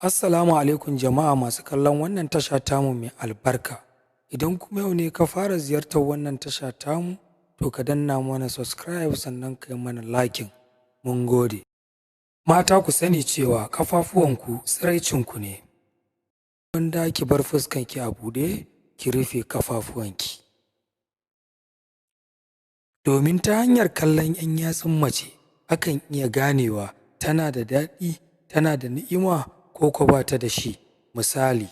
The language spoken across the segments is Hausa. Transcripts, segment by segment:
Assalamu alaikum jama'a masu kallon wannan tasha tamu mai albarka. Idan kuma yau ne ka fara ziyartar wannan tasha tamu, to ka danna mana subscribe sannan ka yi mana liking. Mun gode. Mata, ku sani cewa ƙafafuwanku tsiraicinku ne. Wanda ki bar fuskanki a buɗe, ki rufe ƙafafuwanki. Domin ta hanyar kallon 'yan yatsun mace akan iya ganewa tana da daɗi, tana da ni'ima ko ko ba ta da shi. Misali,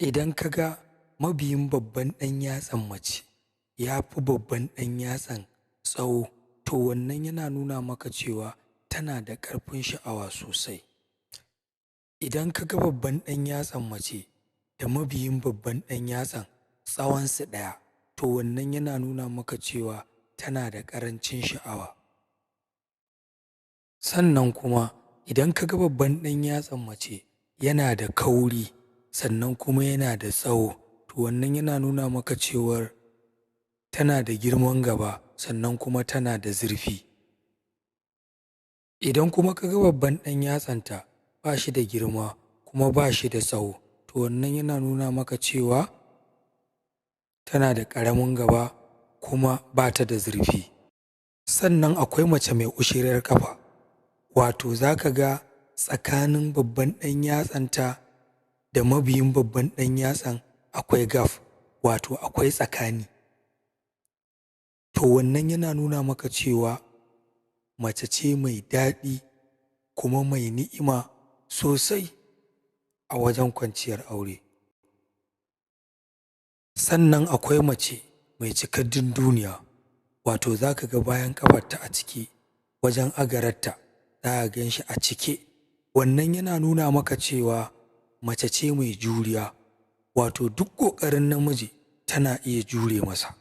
idan ka ga mabiyin babban ɗan yatsan mace ya fi babban ɗan yatsan tsawo, to wannan yana nuna maka cewa tana da ƙarfin sha'awa sosai. Idan ka ga babban ɗan yatsan mace da mabiyin babban ɗan yatsan tsawonsu ɗaya, to wannan yana nuna maka cewa tana da ƙarancin sha'awa. Sannan kuma idan ka ga babban ɗan yatsan mace yana da kauri sannan kuma yana da tsawo, to wannan yana nuna maka cewar tana da girman gaba sannan kuma tana da zurfi. Idan kuma ka ga babban ɗan yatsanta ba shi da girma kuma ba shi da tsawo, to wannan yana nuna maka cewa tana da ƙaramin gaba kuma ba ta da zurfi. Sannan akwai mace mai ushiriyar ƙafa, wato za ka ga tsakanin babban ɗan yatsanta da mabiyin babban ɗan yatsan akwai gap, wato akwai tsakani. To wannan yana nuna maka cewa mace ce mai daɗi kuma mai ni'ima sosai a wajen kwanciyar aure. Sannan akwai mace mai cikar dunduniya, wato za ka ga bayan ƙafarta a cike, wajen agararta za ka gan shi a cike. Wannan yana nuna maka cewa mace ce mai juriya, wato duk ƙoƙarin namiji tana iya jure masa.